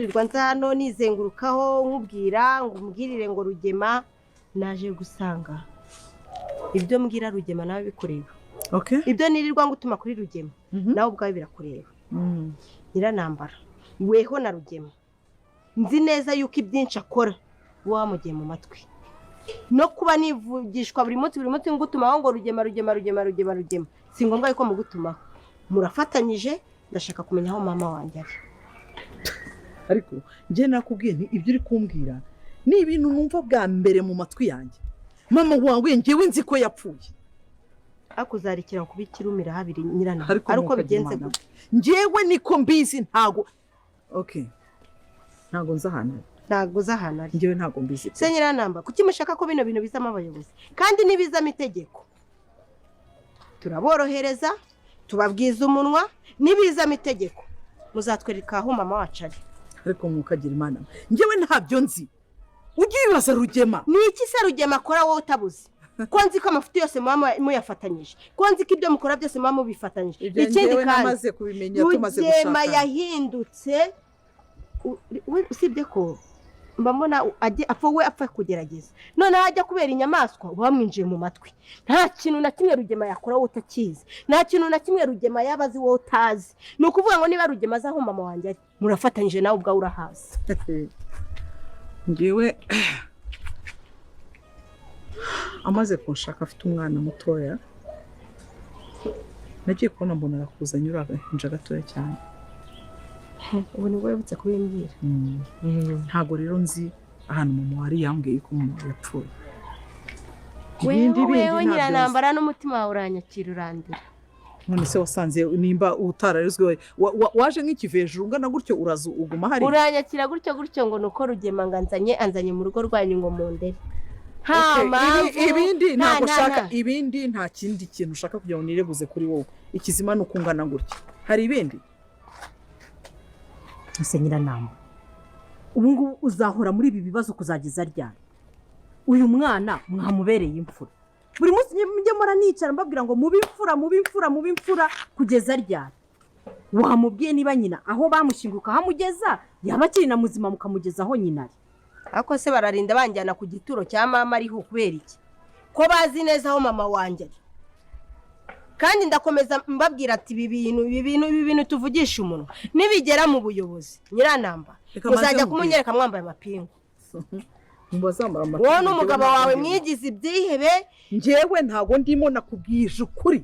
Kwirirwa nza hano nizengurukaho nkubwira ngo umbwirire ngo Rugema, naje gusanga ibyo mbwira Rugema nawe bikureba. Ibyo nirirwa ngutuma kuri Rugema, nawe ubwawe birakureba. Nyiranambara, weho na Rugema, nzi neza yuko ibyinshi akora uba wamugiye mu matwi, no kuba nivugishwa buri munsi buri munsi ngutumaho ngo Rugema, Rugema, Rugema, Rugema, Rugema, si ngombwa yuko mugutumaho, murafatanyije. Ndashaka kumenya aho mama wanjye ari. Ariko njye nakubwiye nti ibyo uri kumbwira ni ibintu numva bwa mbere mu matwi yanjye. Mama wawe ngewe nzi ko yapfuye. Ariko uzarekera kuba ikirumira habiri, nyiranambara. Ariko Ariko mukagira bigenze Imana. gutya. Ngewe niko mbizi, ntago, okay, ntago nzi ahantu ari. Ntabwo uzi ahantu ari? Ngewe ntago mbizi. Se nyiranamba, kuki mushaka ko bino bintu bizamo abayobozi? Kandi nibizamo itegeko turaborohereza, tubabwiza umunwa. Nibizamo itegeko muzatwereka aho mama wacu ari. Ariko mukagira Imana, ngewe ntabyo nzi, ujye wibaza Rugema. Ni iki se Rugema akora wowe utabuze? Ko nzi ko amafuti yose muba muyafatanyije, ko nzi ko ibyo mukora byose muba mubifatanyije. Ibyo Ikindi ngewe kandi, namaze kubimenya tumaze Rugema gushakana. yahindutse. Usibye ko mba mbona apfa, we apfa kugerageza, noneho ajya kubera inyamaswa uba wamwinjiye mu matwi. Nta kintu na kimwe Rugema yakora wowe utakizi, nta kintu na kimwe Rugema yaba azi wowe utazi. Ni ukuvuga ngo niba Rugema azi aho mama wanjye ari, murafatanyije, nawe ubwawe urahazi. Ngewe amaze kunshaka afite umwana mutoya, nagiye kubona mbona arakuzanye uri agahinja gatoya cyane. Ubu nibwo wibutse kubimbwira? Ntabwo rero nzi ahantu mama wari, yambwiye ko mama yapfuye. Wewe Ibindi bindi wewe ntabyo nzi. Nyiranambara, n'umutima wawe uranyakira urandira. None se wasanze nimba utararezwe, waje nk'ikivejuru ungana gutyo, uraza uguma hariya? Uranyakira gutyo gutyo ngo ni uko Rugema ngo anzanye mu rugo rwanyu ngo mundere, nta Okay, mpamvu. Ibindi ntabwo nta, ushaka nta. Ibindi nta kindi kintu ushaka kugira ngo nireguze kuri wowe. Ikizima ni uko ungana gutya, hari ibindi? Ese nyiranama, ubu ngubu uzahora muri ibi bibazo kuzageza ryari? Uyu mwana mwamubereye imfura. Buri munsi njye mpora nicara mbabwira ngo mube imfura, mube imfura, mube imfura, kugeza ryari? Wamubwiye niba nyina aho bamushyinguye ukahamugeza, yaba akiri na muzima, mukamugeza aho nyina ari. Ariko se bararinda banjyana ku gituro cya mama ariho kubera iki, ko bazi neza aho mama wanjye ari? Kandi ndakomeza mbabwira ati ibi bintu, ibi bintu, ibi bintu tuvugisha umunwa, nibigera mu buyobozi, nyiranamba, Reka maze muzajya nkubwire. kumunyereka mwambaye amapingu. Mu bazambara amapingu, Wowe n'umugabo njyewe wawe ntabwo ndimo. mwigize ibyihebe. Njyewe ntabwo ndimo, nakubwije ukuri,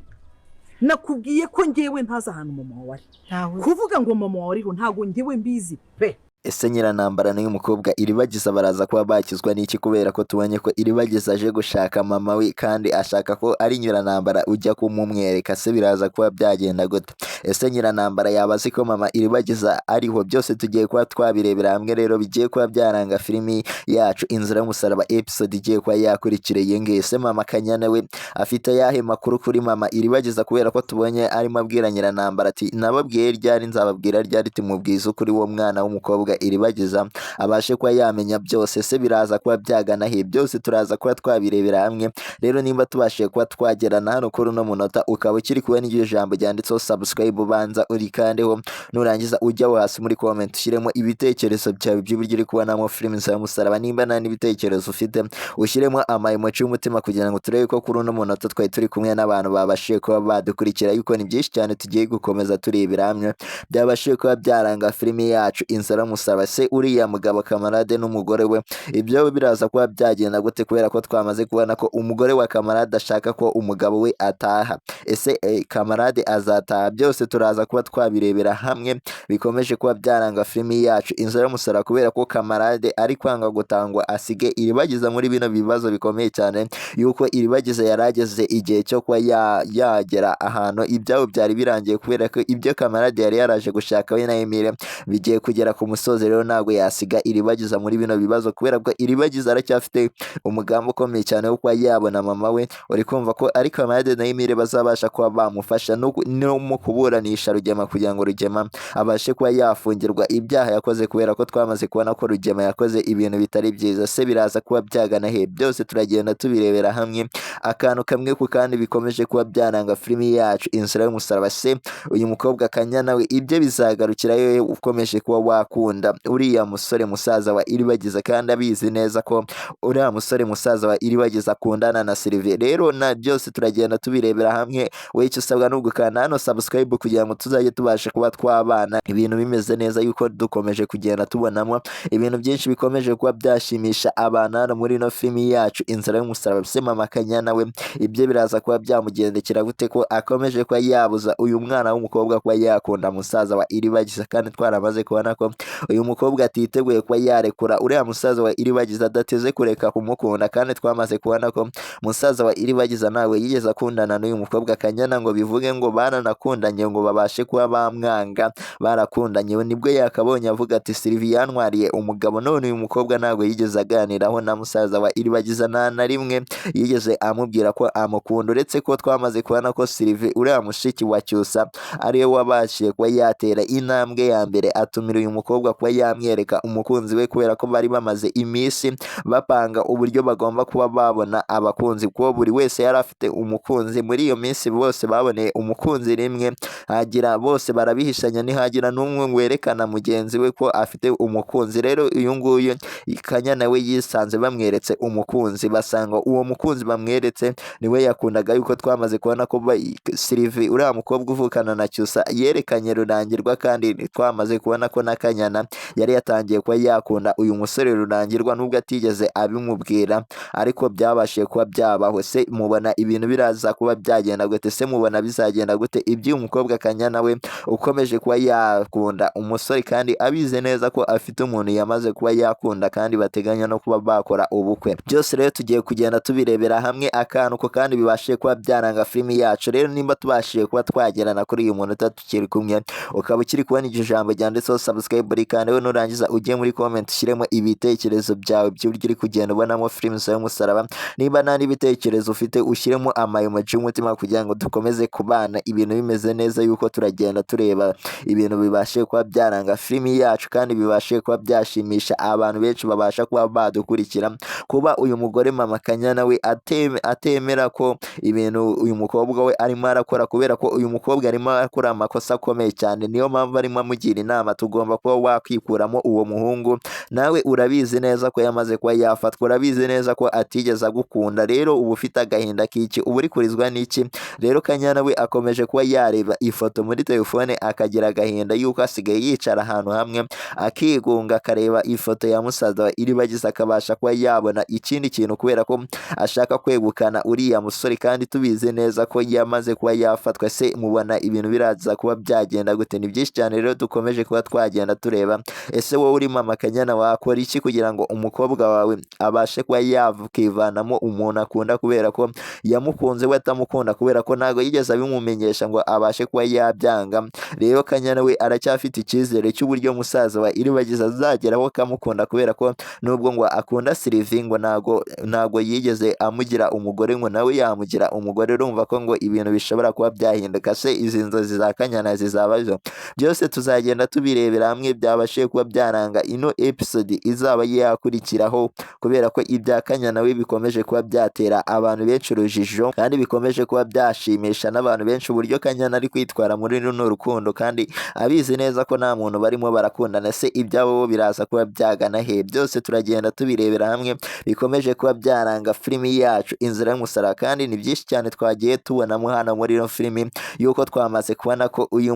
nakubwiye ko njyewe ntazi ahantu mama wawe ari. Ntawe uzi. Kuvuga ngo mama wawe ariho, ntabwo njyewe mbizi pe. Ese Nyiranambara n'uyu mukobwa Iribagiza baraza kuba bakizwa n'iki? Kubera ko tubonye ko Iribagiza aje gushaka mama we, kandi ashaka ko ari Nyiranambara ujya kumumwereka. Se biraza kuba byagenda gute? Ese Nyiranambara yaba azi ko mama Iribagiza ariho? Byose tugiye kuba twabirebera hamwe. Rero bigiye kuba byaranga filimi yacu Inzira y'Umusaraba, episode igiye kuba yakurikira iyi ngiyi. Ese mama Kanyana we afite ayahe makuru kuri mama Iribagiza? Kubera ko tubonye arimo abwira Nyiranambara ati: "Nababwiye ryari? Nzababwira ryari?" Timubwiza ukuri, uwo mwana w'umukobwa Iribagiza abashe kuba yamenya byose. Se biraza kuba byagana he? Byose turaza kuba twabirebera hamwe. Rero nimba tubashije kuba twagerana hano kuri uno munota, ukaba ukiri kubona iryo jambo ryanditseho subscribe, ubanza urikandeho. Nurangiza ujya aho hasi muri comment ushyiremo ibitekerezo byawe by'uburyo uri kubonamo filime Inzira y'Umusaraba. Nimba nta n'ibitekerezo ufite, ushyiremo ama emoji y'umutima kugira ngo turebe ko kuri uno munota twari turi kumwe n'abantu babashije kuba badukurikira, yuko ni byinshi cyane tugiye gukomeza turebera hamwe byabashije kuba byaranga filimi yacu Inzira y'Umusaraba. Se uriya mugabo Kamarade n'umugore we, ibyo biraza kuba byagenda gute? Kubera ko twamaze kubona ko umugore wa Kamarade ashaka ko umugabo we ataha. Ese Kamarade azataha? Byose turaza kuba twabirebera hamwe, bikomeje kuba byaranga filimi yacu Inzira y'Umusaraba, kubera ko Kamarade ari kwanga gutangwa asige Iribagiza muri bino bibazo bikomeye cyane, yuko Iribagiza yari ageze igihe cyo kuba yagera ahantu ibyabo byari birangiye, kubera ko ibyo Kamarade yari yaraje gushaka we na Emile bigiye kugera ku musozi. Rero ntabwo yasiga Iribagiza muri bino bibazo, kubera ko Iribagiza aracyafite umugambi ukomeye cyane wo kuba yabona mama we. Uri kumva ko ari Kamarade na Emile bazabasha kuba bamufasha no mu kuburanisha Rugema, kugira ngo Rugema abashe kuba yafungirwa ibyaha yakoze, kubera ko twamaze kubona ko Rugema yakoze ibintu bitari byiza. Se biraza kuba byagana he? Byose turagenda tubirebera hamwe akantu kamwe ku kandi, bikomeje kuba byaranga filimi yacu Inzira y'Umusaraba. Se uyu mukobwa Kanyana we, ibyo bizagarukira we ukomeje kuba wakunda yakunda uriya musore musaza wa Iribagiza, kandi abizi neza ko uriya musore musaza wa Iribagiza akundana na Sylvie. Rero na byose turagenda tubirebera hamwe. Wowe icyo usabwa ni ugukanda hano subscribe kugira ngo tuzajye tubashe kuba twabana ibintu bimeze neza, yuko dukomeje kugenda tubonamo ibintu byinshi bikomeje kuba byashimisha abantu hano muri ino filimi yacu Inzira y'Umusaraba. Se mama Kanyana we ibyo biraza kuba byamugendekera gute, ko akomeje kuba yabuza uyu mwana w'umukobwa kuba yakunda musaza wa Iribagiza, kandi twaramaze kubona ko uyu mukobwa atiteguye kuba yarekura uriya musaza wa Iribagiza, adateze kureka kumukunda, kandi twamaze kubona ko musaza wa Iribagiza nawe yigeze akundana n'uyu mukobwa Kanyana, ngo bivuge ngo baranakundanye ngo babashe kuba bamwanga, barakundanye nibwo yakabonye avuga ati Sylvie yantwariye umugabo. None uyu mukobwa ntabwo yigeze aganiraho na musaza wa Iribagiza, nta na rimwe yigeze amubwira ko amukunda, uretse ko twamaze kubona ko Sylvie uriya mushiki wa Cyusa ariwe wabashije kuba yatera intambwe ya mbere atumira uyu mukobwa kuba yamwereka umukunzi we, kubera ko bari bamaze iminsi bapanga uburyo bagomba kuba babona abakunzi, kuko buri wese yari afite umukunzi. Muri iyo minsi bose baboneye umukunzi rimwe, hagira bose barabihishanya, ntihagira n'umwe werekana mugenzi we ko afite umukunzi. Rero uyu nguyu Kanyana we yisanze bamweretse umukunzi, basanga uwo mukunzi bamweretse niwe yakundaga, yuko twamaze kubona ko Sylvie uriya mukobwa uvukana na Cyusa yerekanye Rurangirwa, kandi twamaze kubona ko na Kanyana yari yatangiye kuba yakunda uyu musore Rurangirwa, nubwo atigeze abimubwira ariko byabashije kuba byabaho. Se mubona ibintu biraza kuba byagenda gute? Se mubona bizagenda gute iby'uyu mukobwa Kanyana we ukomeje kuba yakunda umusore kandi abizi neza ko afite umuntu yamaze kuba yakunda, kandi bateganya no kuba bakora ubukwe? Byose rero tugiye kugenda tubirebera hamwe akantu ko kandi bibashije kuba byaranga filimi yacu. Rero nimba tubashije kuba twagerana kuri uyu munota tukiri kumwe, ukaba ukiri kubona iryo jambo ryanditseho subscribe, kandi we nurangiza ujye muri comment ushyiremo ibitekerezo byawe by'uburyo uri kugenda ubonamo filimi y'Umusaraba. Niba nta n'ibitekerezo ufite, ushyiremo ama emoji y'umutima kugira ngo dukomeze kubana ibintu bimeze neza, yuko turagenda tureba ibintu bibashe kuba byaranga filimi yacu kandi bibashe kuba byashimisha abantu benshi babasha kuba badukurikira. Kuba uyu mugore mama Kanyana we atemera ko ibintu uyu mukobwa we arimo arakora, kubera ko uyu mukobwa arimo arakora amakosa akomeye cyane, niyo mpamvu arimo amugira inama, tugomba kuba wakwikuramo uwo muhungu, nawe urabizi neza ko yamaze kuba yafatwa, urabizi neza ko atigeze agukunda, rero uba ufite agahinda k'iki, uba uri kurizwa n'iki? Rero Kanyana we akomeje kuba yareba ifoto muri telefone akagira agahinda, yuko asigaye yicara ahantu hamwe akigunga, akareba ifoto ya musaza wa Iribagiza akabasha kuba yabona ikindi kintu, kubera ko ashaka kwegukana uriya musore kandi tubizi neza ko yamaze kuba yafatwa. Se mubona ibintu biraza kuba byagenda gute? Ni byinshi cyane rero dukomeje kuba twagenda tureba. Ese wowe uri mama Kanyana wakora iki kugira ngo umukobwa wawe abashe kuba yakivanamo umuntu akunda, kubera ko yamukunze we atamukunda, kubera ko ntabwo yigeze abimumenyesha ngo abashe kuba yabyanga? Rero Kanyana we aracyafite icyizere cy'uburyo musaza wa Iribagiza azageraho akamukunda, kubera ko nubwo ngo akunda Sylvie ngo ntago yigeze amugira umugore, ngo nawe yamugira umugore. Urumva ko ngo ibintu bishobora kuba byahinduka. Se izi nzozi za Kanyana zizaba zo? Byose tuzagenda tubirebera hamwe byabashije kuba byaranga ino episode izaba yakurikiraho, kubera ko ibya Kanyana we bikomeje kuba byatera abantu benshi urujijo, kandi bikomeje kuba byashimisha n'abantu benshi uburyo Kanyana ari kwitwara muri runo rukundo, kandi abizi neza ko nta muntu barimo barakundana. Se ibyabo biraza kuba byagana he? Byose turagenda tubirebera hamwe bikomeje kuba byaranga filimi yacu Inzira y'Umusaraba, kandi ni byinshi cyane twagiye tubonamo hano muri ino filimi, yuko twamaze kubona ko uyu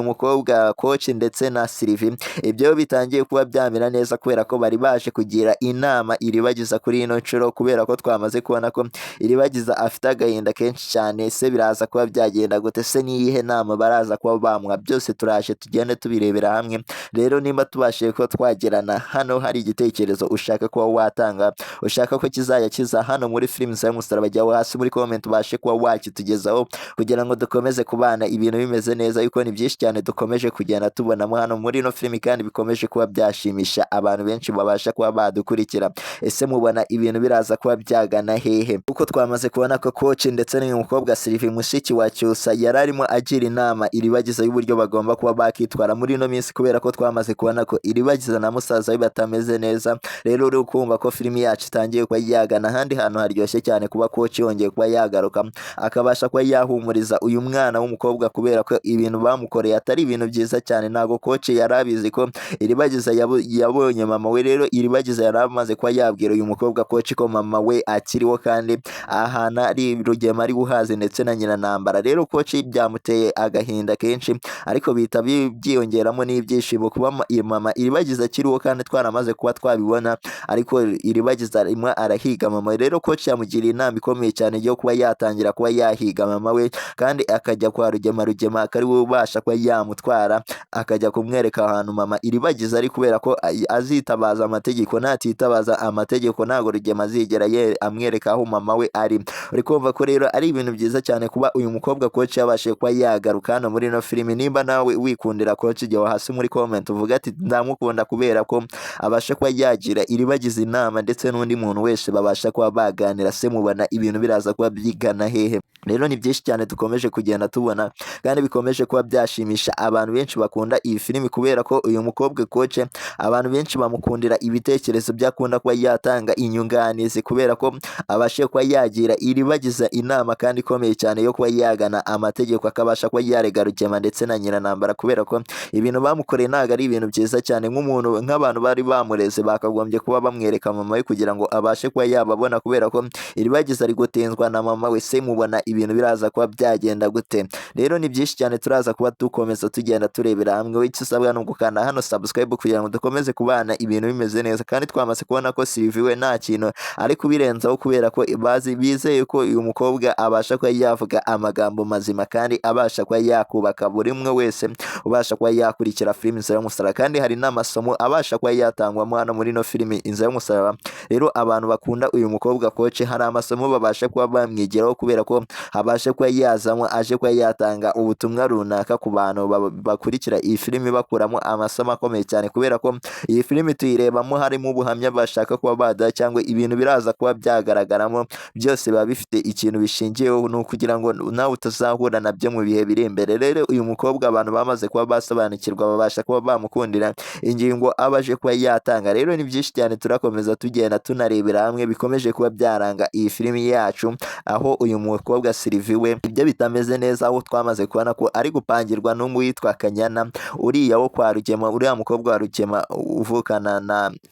mukobwa Coach ndetse na Sylvie ibyo bitangiye kuba byamera neza, kubera ko bari baje kugira inama Iribagiza kuri ino nshuro, kubera ko twamaze kubona ko Iribagiza afite agahinda kenshi cyane. Se biraza kuba byagenda gute? Se niyihe nama baraza kuba bamuha? Byose turaje tugende tubirebera hamwe. Rero nimba tubashije kuba twagerana hano, hari igitekerezo ushaka kuba watanga, ushaka ko kizajya kiza hano muri filimi y'Umusaraba, jya hasi muri comment ubashe kuba wakitugezaho kugira ngo dukomeze kubana ibintu bimeze neza, yuko ni byinshi cyane dukomeje kugenda tubonamo hano muri ino filimi kandi bikomeje kuba byashimisha abantu benshi babasha kuba badukurikira. Ese mubona ibintu biraza kuba byagana hehe? Kuko twamaze kubona ko Coach ndetse n'uyu mukobwa Sylvie mushiki wa Cyusa yari arimo agira inama Iribagiza y'uburyo bagomba kuba bakitwara muri ino minsi, kubera ko twamaze kubona ko Iribagiza na musaza we batameze neza. Rero uri kumva ko filimi yacu itangiye kuba yagana ahandi hantu haryoshye cyane, kuba Coach yongeye kuba yagaruka akabasha kuba yahumuriza uyu mwana w'umukobwa, kubera ko ibintu bamukoreye atari ibintu byiza cyane. Ntabwo Coach yari abizi ko Iribagiza yabonye mama we. Rero Iribagiza yari amaze kuba yabwira uyu mukobwa Koci ko mama we akiriho kandi ahantu ari Rugema ari buhaze ndetse na Nyiranambara. Rero Koci byamuteye agahinda kenshi, ariko bihita byiyongeramo n'ibyishimo kuba mama Iribagiza akiriho kandi twaramaze kuba twabibona, ariko Iribagiza arimo arahiga mama we. Rero Koci yamugiriye inama ikomeye cyane yo kuba yatangira kuba yahiga mama we, kandi akajya kwa Rugema, Rugema akari we ubasha kuba yamutwara, akajya kumwereka ahantu mama Iribagiza ari, kubera ko azitabaza amategeko. Natitabaza amategeko ntabwo Rugema azigera amwereka aho mama we ari. Uri kumva ko rero ari ibintu byiza cyane kuba uyu mukobwa Koci yabashije kuba yagaruka hano muri ino filimi. Nimba nawe wikundira Koci, jya hasi muri comment uvuga ati ndamukunda kubera ko abasha kuba yagira Iribagiza inama ndetse n'undi muntu wese babasha kuba baganira. Se mubona ibintu biraza kuba byigana hehe? Rero ni byinshi cyane dukomeje kugenda tubona kandi bikomeje kuba byashimisha abantu benshi bakunda iyi filimi, kubera ko uyu mukobwa Koci abantu benshi bamukundira ibitekerezo byakunda kuba yatanga, inyunganizi, kubera ko abashe kuba yagira Iribagiza inama kandi ikomeye cyane yo kuba yagana amategeko, akabasha kuba yarega Rugema ndetse na Nyiranambara, kubera ko ibintu bamukoreye ntabwo ari ibintu byiza cyane. Nk'umuntu, nk'abantu bari bamureze, bakagombye kuba bamwereka mama we kugira ngo abashe kuba yababona, kubera ko Iribagiza ari gutenzwa na mama we. Se mubona ibintu biraza kuba byagenda gute? Rero ni byinshi cyane turaza kuba dukomeza tugenda turebera hamwe. Icyo usabwa ni ugukanda hano subscribe kugira ngo dukomeze kubana ibintu bimeze neza. Kandi twamaze kubona ko Sylvie we nta kintu ari kubirenzaho, kubera ko bazi bizeye ko uyu mukobwa abasha kuba yavuga amagambo mazima kandi abasha kuba yakubaka buri umwe wese ubasha kuba yakurikira filimi Inzira y'Umusaraba. Kandi hari n'amasomo abasha kuba yatangwamo hano muri ino filimi Inzira y'Umusaraba. Rero abantu bakunda uyu mukobwa Koci, hari amasomo babasha kuba bamwigiraho, kubera ko abasha kuba yazamo aje kuba yatanga ubutumwa runaka ku bantu bakurikira iyi filimi, bakuramo amasomo akomeye cyane, kubera ko iyi filimi tuyirebamo harimo ubuhamya bashaka kuba badaha cyangwa ibintu biraza kuba byagaragaramo byose biba bifite ikintu bishingiyeho, ni ukugira ngo nawe utazahura nabyo mu bihe biri imbere. Rero uyu mukobwa abantu bamaze kuba basobanukirwa, babasha kuba bamukundira ingingo aba aje kuba yatanga. Rero ni byinshi cyane turakomeza tugenda tunarebera hamwe bikomeje kuba byaranga iyi filimi yacu, aho uyu mukobwa Sylvie we ibyo bitameze neza, aho twamaze kubona ko ari gupangirwa n'uwitwa Kanyana, uriya wo kwa Rugema, uriya mukobwa wa Rugema uvukana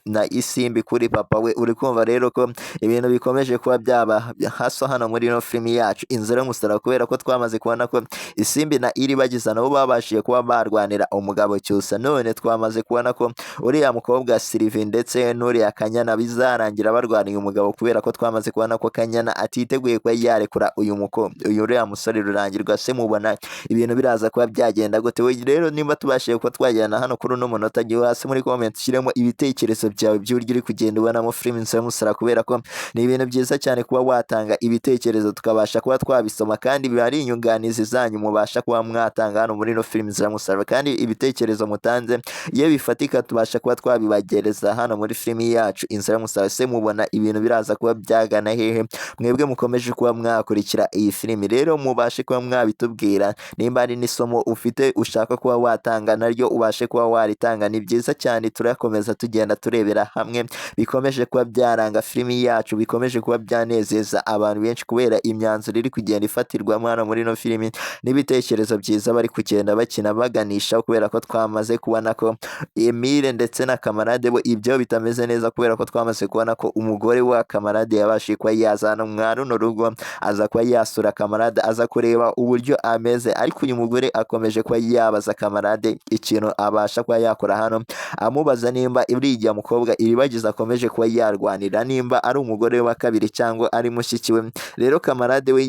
na Isimbi kuri papa we. Uri kumva rero ko ibintu bikomeje kuba byaba haso hano muri ino filimi yacu Inzira y'Umusaraba, kubera ko twamaze kubona ko Isimbi na Iribagiza nabo babashije kuba barwanira umugabo Cyusa. None twamaze kubona ko uriya mukobwa Sylvie ndetse n'uriya Kanyana bizarangira barwaniye umugabo, kubera ko twamaze kubona ko Kanyana atiteguye kuba yarekura uyu mukobwa, uyu uriya musore Rurangirwa. Se mubona ibintu biraza kuba byagenda gute? We rero nimba tubashije kuba twajyana hano kuri uno munota, jya hasi muri comment ushyiremo ibitekerezo byawe by'uburyo uri kugenda ubonamo filimi Inzira y'Umusaraba, kubera ko ni ibintu byiza cyane kuba watanga ibitekerezo tukabasha kuba twabisoma, kandi biba ari inyunganizi zanyu mubasha kuba mwatanga hano muri ino filimi Inzira y'Umusaraba. Kandi ibitekerezo mutanze iyo bifatika tubasha kuba twabibagereza hano muri filimi yacu Inzira y'Umusaraba. Se mubona ibintu biraza kuba byagana hehe mwebwe mukomeje kuba mwakurikira iyi filimi? Rero mubashe kuba mwabitubwira, nimba ari n'isomo ufite ushaka kuba watanga naryo ubashe kuba waritanga. Ni byiza cyane, turakomeza tugenda turebera hamwe bikomeje kuba byaranga filimi yacu, bikomeje kuba byanezeza abantu benshi kubera imyanzuro iri kugenda ifatirwamo hano muri ino filimi n'ibitekerezo byiza bari kugenda bakina baganisha, kubera ko twamaze kubona ko Emile ndetse na Kamarade bo ibyo bitameze neza, kubera ko twamaze kubona ko umugore wa Kamarade yabashije kuba yaza hano mwa runo rugo, aza kuba yasura Kamarade, aza kureba uburyo ameze. Ariko uyu mugore akomeje kuba yabaza Kamarade ikintu abasha kuba yakora hano, amubaza nimba uriya mukobwa Iribagiza akomeje kuba yarwanira nimba ari umugore we wa kabiri cyangwa ari mushiki we. Rero Kamarade we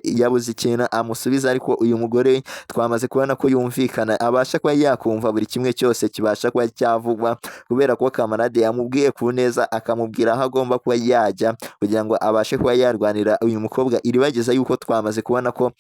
yabuze ikintu amusubiza, ariko uyu mugore twamaze kubona ko yumvikana, abasha kuba yakumva buri kimwe cyose kibasha kuba cyavugwa, kubera ko Kamarade yamubwiye ku neza, akamubwira aho agomba kuba yajya kugira ngo abashe kuba yarwanira uyu mukobwa Iribagiza, yuko twamaze kubona ko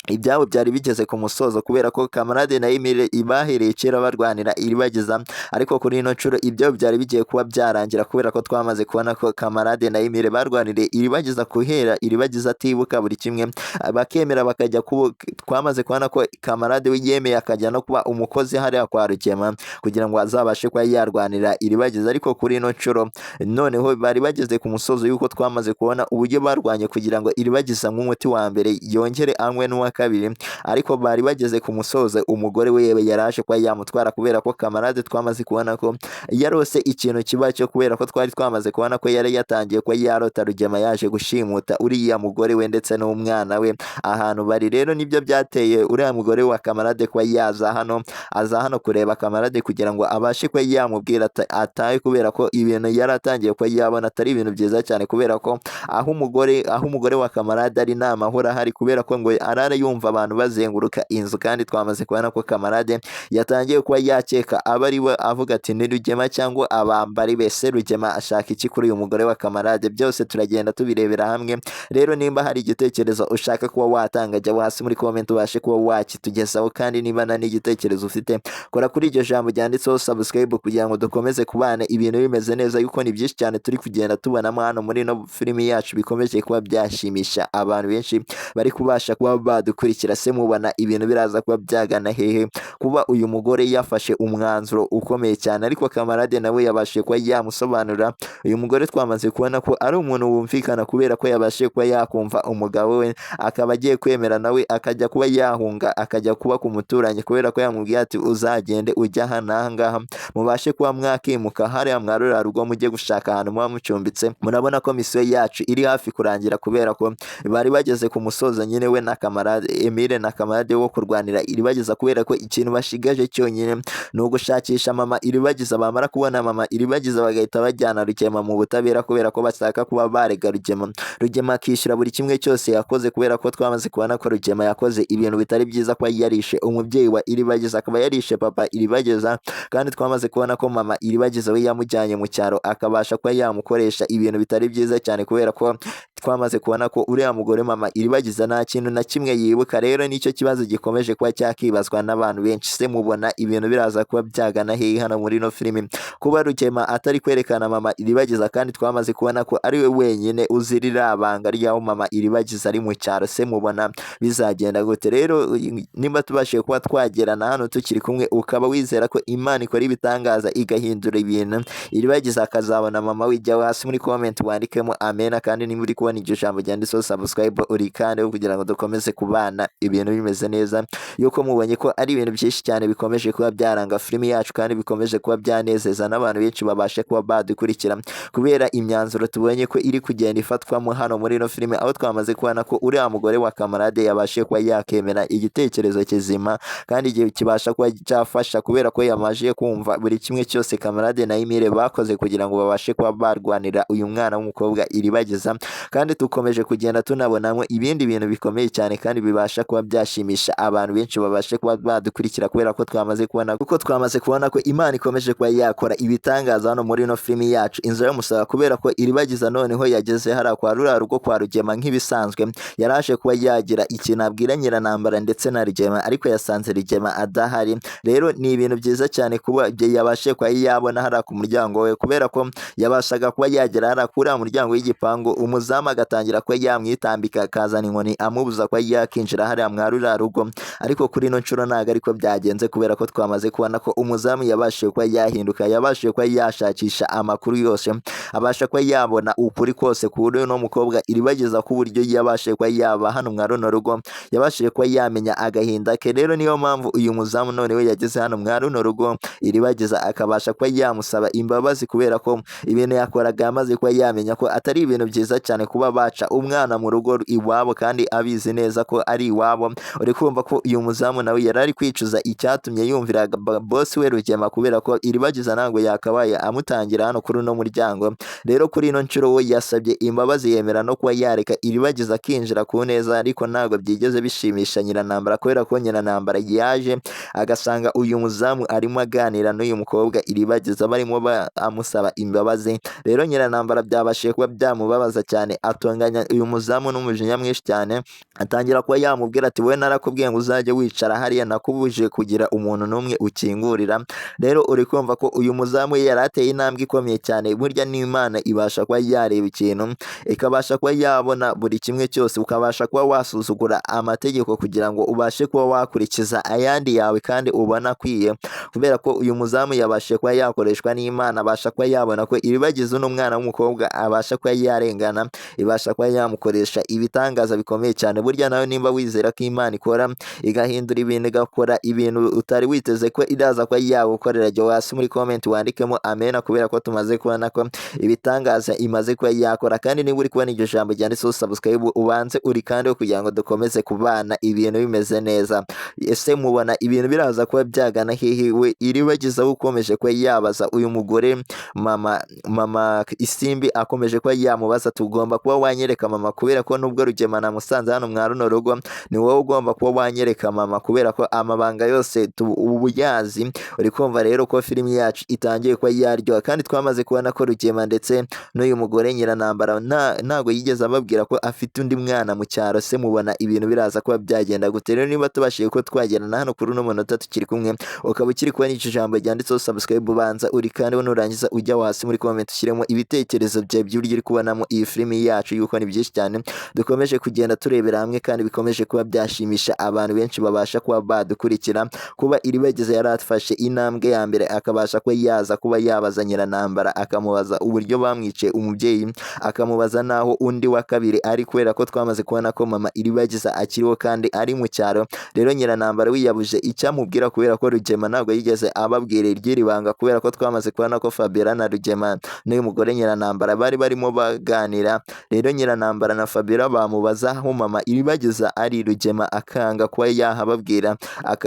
ibyabo byari bigeze ku musozo, kubera ko Kamarade na Emile bahereye kera barwanira Iribagiza, ariko kuri ino nshuro ibyabo byari bigiye kuba byarangira, kubera ko twamaze kubona ko Kamarade na Emile barwaniriye Iribagiza guhera Iribagiza atibuka buri kimwe, bakemera bakajya kuba. Twamaze kubona ko Kamarade we yemeye akajya no kuba umukozi hariya kwa Rugema kugira ngo azabashe kuba yarwanira Iribagiza. Ariko kuri ino nshuro noneho bari bageze ku musozo, yuko twamaze kubona uburyo barwanye kugira ngo Iribagiza nk'umuti wa mbere yongere anywe n'uwa kabiri, ariko bari bageze ku musozo. Umugore we yaraje kuba yamutwara kubera ko Kamarade twamaze kubona ko yarose ikintu kiba cyo, kubera ko twari twamaze kubona ko yari yatangiye kuba yarota Rugema yaje gushimuta uriya mugore we ndetse n'umwana we ahantu bari. Rero nibyo byateye uriya mugore wa Kamarade kuba yaza hano, aza hano kureba Kamarade kugira ngo abashe kuba yamubwira atahe, kubera ko ibintu yari atangiye kuba yabona atari ibintu byiza cyane, kubera ko aho umugore wa Kamarade ari nta mahoro ahari, kubera ko ngo arara yumva abantu bazenguruka inzu, kandi twamaze kubona ko Kamarade yatangiye kuba yakeka aba ari we, avuga ati ni Rugema cyangwa abambari be. Se Rugema ashaka iki kuri uyu mugore wa Kamarade? Byose turagenda tubirebera hamwe. Rero nimba hari igitekerezo ushaka kuba watanga, jya hasi muri comment ubashe kuba wakitugezaho, kandi niba nta n'igitekerezo ufite, kora kuri iryo jambo ryanditseho subscribe kugira ngo dukomeze kubana ibintu bimeze neza, yuko ni byinshi cyane turi kugenda tubonamo hano muri ino filimi yacu bikomeje kuba byashimisha abantu benshi bari kubasha kuba badukurikira. Se mubona ibintu biraza kuba byagana hehe kuba uyu mugore yafashe umwanzuro ukomeye cyane? Ariko Kamarade nawe yabashije kuba yamusobanurira. Uyu mugore twamaze kubona ko ari umuntu wumvikana, kubera ko yabashije kuba yakumva umugabo we, akaba agiye kwemera nawe akajya kuba yahunga akajya kuba ku muturanyi, kubera ko yamubwiye ati uzagende ujya aha n'aha ngaha mubashe kuba mwakimuka hariya mwarura rugo mujye gushaka ahantu muba mucumbitse. Murabona ko misiyo yacu iri hafi kurangira, kubera ko bari bageze ku musozo nyine we na Kamarade Emile na Kamarade wo kurwanira Iribagiza, kubera ko ikintu bashigaje cyonyine ni ugushakisha mama Iribagiza. Bamara kubona mama Iribagiza bagahita bajyana Rugema mu butabera, kubera ko bashaka kuba barega Rugema, Rugema akishyura buri kimwe cyose yakoze, kubera ko twamaze kubona ko Rugema yakoze ibintu bitari byiza, kuba yarishe umubyeyi wa Iribagiza, akaba yarishe papa Iribagiza, kandi twamaze kubona ko mama Iribagiza we yamujyanye mu cyaro akabasha kuba yamukoresha ibintu bitari byiza cyane, kubera ko twamaze kubona ko uriya mugore mama Iribagiza nta kintu na kimwe yibuka. Rero nicyo kibazo gikomeje kuba cyakibazwa n'abantu benshi. Se mubona ibintu biraza kuba byagana hehe hano muri ino filimi, kuba Rugema atari kwerekana mama Iribagiza, kandi twamaze kubona ko ari we wenyine uzirira banga ry'aho mama Iribagiza ari mu cyaro? Se mubona bizagenda gute? Rero nimba tubashije kuba twagerana hano tukiri kumwe, ukaba wizera ko Imana ikora ibitangaza igahindura ibintu, Iribagiza akazabona mama we, jya hasi muri comment wandikemo amena, kandi nimba uri kubona iryo jambo ryanditseho subscribe urikande kugira ngo dukomeze kubana ibintu bimeze neza, yuko mubonye ko ari ibintu byinshi cyane bikomeje kuba byaranga filimi yacu, kandi bikomeje kuba byanezeza n'abantu benshi babashe kuba badukurikira, kubera imyanzuro tubonye ko iri kugenda ifatwamo hano muri ino filime, aho twamaze kubona ko uriya mugore wa Kamarade yabashe kuba yakemera igitekerezo kizima kandi igihe kibasha kuba cyafasha, kubera ko yamaje kumva buri kimwe cyose Kamarade na Emile bakoze kugira ngo babashe kuba barwanira uyu mwana w'umukobwa Iribagiza. Kandi tukomeje kugenda tunabonamo ibindi bintu bikomeye cyane kandi bibasha kuba byashimisha abantu benshi babashe kuba badukurikira, kubera ko twamaze kubona kuko twamaze kubona ko Imana ikomeje kuba yakora ibitangaza hano muri ino filimi yacu Inzira y'Umusaraba, kubera ko Iribagiza noneho yageze hariya kwa ruriya rugo kwa Rugema nk'ibisanzwe, yaraje kuba yagira ikintu abwira Nyiranambara ndetse na Rugema, ariko yasanze Rugema adahari. Rero ni ibintu byiza cyane kuba yabashe kuba yabona hariya ku muryango we, kubera ko yabashaga kuba yagera hariya kuri uriya muryango w'igipangu, umuzamu agatangira kuba yamwitambika akazana inkoni amubuza kuba yakinjira hariya mwa ruriya rugo. Ariko kuri ino nshuro ntabwo ariko byagenze, kubera ko twamaze kubona ko umuzamu yabashije kuba yahinduka, yabashije kuba yashakisha amakuru yose, abasha kuba yabona ukuri kose kuri uno mukobwa Iribagiza, ku buryo yabashije kuba yaba hano mwa runo rugo, yabashije kuba yamenya agahinda ke. Rero niyo mpamvu uyu muzamu none we yageze hano mwa runo rugo, Iribagiza akabasha kuba yamusaba imbabazi, kubera ko ibintu yakoraga amaze kuba yamenya ko atari ibintu byiza cyane kuba baca umwana mu rugo iwabo kandi abizi neza ko ari iwabo. Uri kumva ko uyu muzamu nawe yari ari kwicuza icyatumye yumvira boss we Rugema, kubera ko Iribagiza ntabwo yakabaye amutangira hano kuri uno muryango. Rero kuri ino nshuro we yasabye imbabazi, yemera no kuba yareka Iribagiza akinjira ku neza, ariko ntabwo byigeze bishimisha Nyiranambara, kubera ko Nyiranambara yaje agasanga uyu muzamu arimo aganira n'uyu mukobwa Iribagiza, barimo amusaba imbabazi. Rero Nyiranambara byabashije kuba byamubabaza cyane, atonganya uyu muzamu n'umujinya mwinshi cyane, atangira kuba yamubwira ati wowe narakubwiye ngo uzajye wicara hariya, nakubujije kugira umuntu n'umwe ukingurira. Rero uri kumva ko uyu muzamu yari ateye intambwe ikomeye cyane. Burya n'Imana ibasha kuba yareba ikintu ikabasha kuba yabona buri kimwe cyose, ukabasha kuba wasuzugura amategeko kugira ngo ubashe kuba wakurikiza ayandi yawe kandi ubona akwiye, kubera ko uyu muzamu yabashije kuba yakoreshwa n'Imana, abasha kuba yabona ko Iribagiza uno mwana w'umukobwa abasha kuba yarengana. ibasha kuba yamukoresha ibitangaza bikomeye cyane. Burya nawe nimba wizera ko Imana ikora igahindura ibintu, igakora ibintu utari witeze ko iraza kuba yagukorera, jya hasi muri comment wandikemo amena, kubera ko tumaze kubona ko ibitangaza imaze kuba yakora. Kandi niba uri kubona iryo jambo ryanditseho subscribe, ubanze uri kandi kugira ngo dukomeze kubana ibintu bimeze neza. Ese mubona ibintu biraza kuba byagana hehe? We Iribagiza ukomeje kuba yabaza uyu mugore mama Isimbi, akomeje kuba yamubaza tugomba kuba wanyereka mama, kubera ko nubwo Rugema namusanze hano mwa runo rugo, ni wowe ugomba kuba wanyereka mama, kubera ko amabanga yose ubuyazi. Uri kumva rero ko filimi yacu itangiye kuba yaryoha, kandi twamaze kubona ko Rugema ndetse n'uyu mugore Nyiranambara ntago yigeze ababwira ko afite undi mwana mu cyaro. Se mubona ibintu biraza kuba byagenda gute? Rero niba tubashije ko twagerana hano kuri uno munota tukiri kumwe, ukaba ukiri kubona icyo jambo ryanditseho subscribe, ubanza uri kandi nurangiza ujya hasi muri comment ushyiremo ibitekerezo byawe by'uburyo uri kubonamo iyi filimi yacu, yuko ni byinshi cyane dukomeje kugenda turebera hamwe kandi bikomeje kuba byashimisha abantu benshi babasha kuba badukurikira. Kuba Iribagiza yarafashe intambwe ya mbere akabasha kuba yaza kuba yabaza Nyiranambara, akamubaza uburyo bamwice umubyeyi, akamubaza naho undi wa kabiri ari, kubera ko twamaze kubona ko mama Iribagiza akiriho kandi ari mu cyaro. Rero Nyiranambara wiyabuje icyamubwira, kubera ko Rugema ntabwo yigeze ababwira iry'iri banga, kubera ko twamaze kubona ko Fabiola na Rugema n'uyu mugore Nyiranambara bari barimo baganira. Rero Nyiranambara na Fabiola bamubaza aho mama Iribagiza ari, Rugema akanga kuba yahababwira,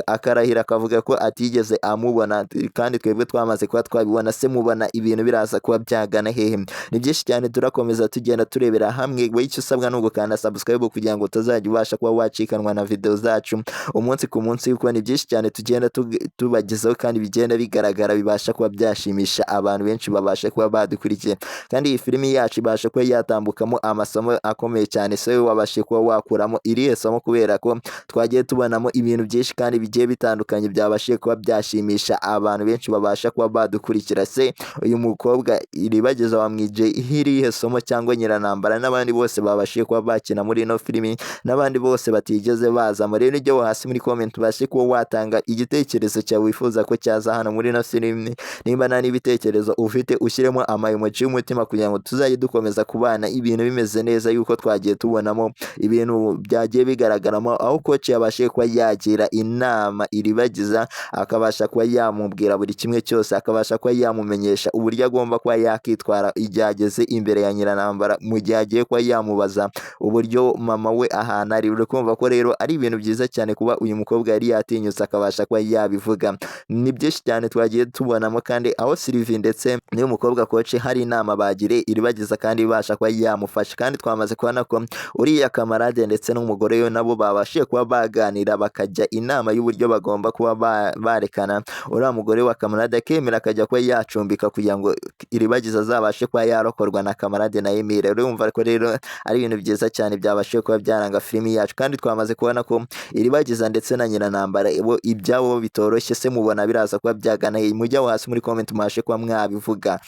akarahira akavuga ko atigeze amubona, kandi twebwe twamaze kuba twabibona. Se mubona ibintu biraza kuba byagana hehe? Ni byinshi cyane turakomeza tugenda turebera hamwe. We icyo usabwa ni ugukanda subscribe kugira ngo utazajya ubasha kuba wacikanwa na video zacu umunsi ku munsi, kuko ni byinshi cyane tugenda tubagezaho kandi bigenda bigaragara bibasha kuba byashimisha abantu benshi babasha kuba badukurikiye. Kandi iyi filimi yacu ibasha kuba yatambukamo amasomo akomeye cyane. Se wabashe kuba wakuramo irihe somo? Kubera ko twagiye tubonamo ibintu byinshi kandi bigiye bitandukanye byabashije kuba byashimisha abantu benshi babasha kuba badukurikira. Se uyu mukobwa Iribagiza wamwije irihe somo, cyangwa Nyiranambara n'abandi bose babashije kuba bakina muri ino filimi n'abandi bose batigeze baza? Rero ujye hasi muri comment ubashe kuba watanga igitekerezo cyawe wifuza ko cyaza hano muri ino filimi. Nimba nta n'ibitekerezo ufite, ushyiremo ama emoji y'umutima kugira ngo tuzajye dukomeza kubana ibintu bimeze neza, yuko twagiye tubonamo ibintu byagiye bigaragaramo aho coach yabashije kuba yagira inama Iribagiza, akabasha kuba yamubwira buri kimwe cyose, akabasha kuba yamumenyesha uburyo agomba kuba yakitwara igihe ageze imbere ya Nyiranambara, mu gihe agiye kuba yamubaza uburyo mama we ahantu ari. Uri kumva ko rero ari ibintu byiza cyane kuba uyu mukobwa yari yatinyutse akabasha kuba yabivuga. Ni byinshi cyane twagiye tubonamo, kandi aho Sylvie ndetse n'uyu mukobwa coach hari inama bagire Iribagiza kandi ibasha kuba yamufasha. Kandi twamaze kubona ko uriya kamarade ndetse n'umugore we nabo babashije kuba baganira bakajya inama y'uburyo bagomba kuba barekana. Uriya mugore wa kamarade akemera akajya kuba yacumbika kugira ngo Iribagiza azabashe kuba yarokorwa na kamarade na Emile. Urumva ko rero ari ibintu byiza cyane byabashije kuba byaranga filimi yacu. Kandi twamaze kubona ko Iribagiza ndetse na Nyiranambara bo ibyabo bitoroshye. Se mubona biraza kuba byagana he? Mujya hasi muri comment mubashe kuba mwabivuga.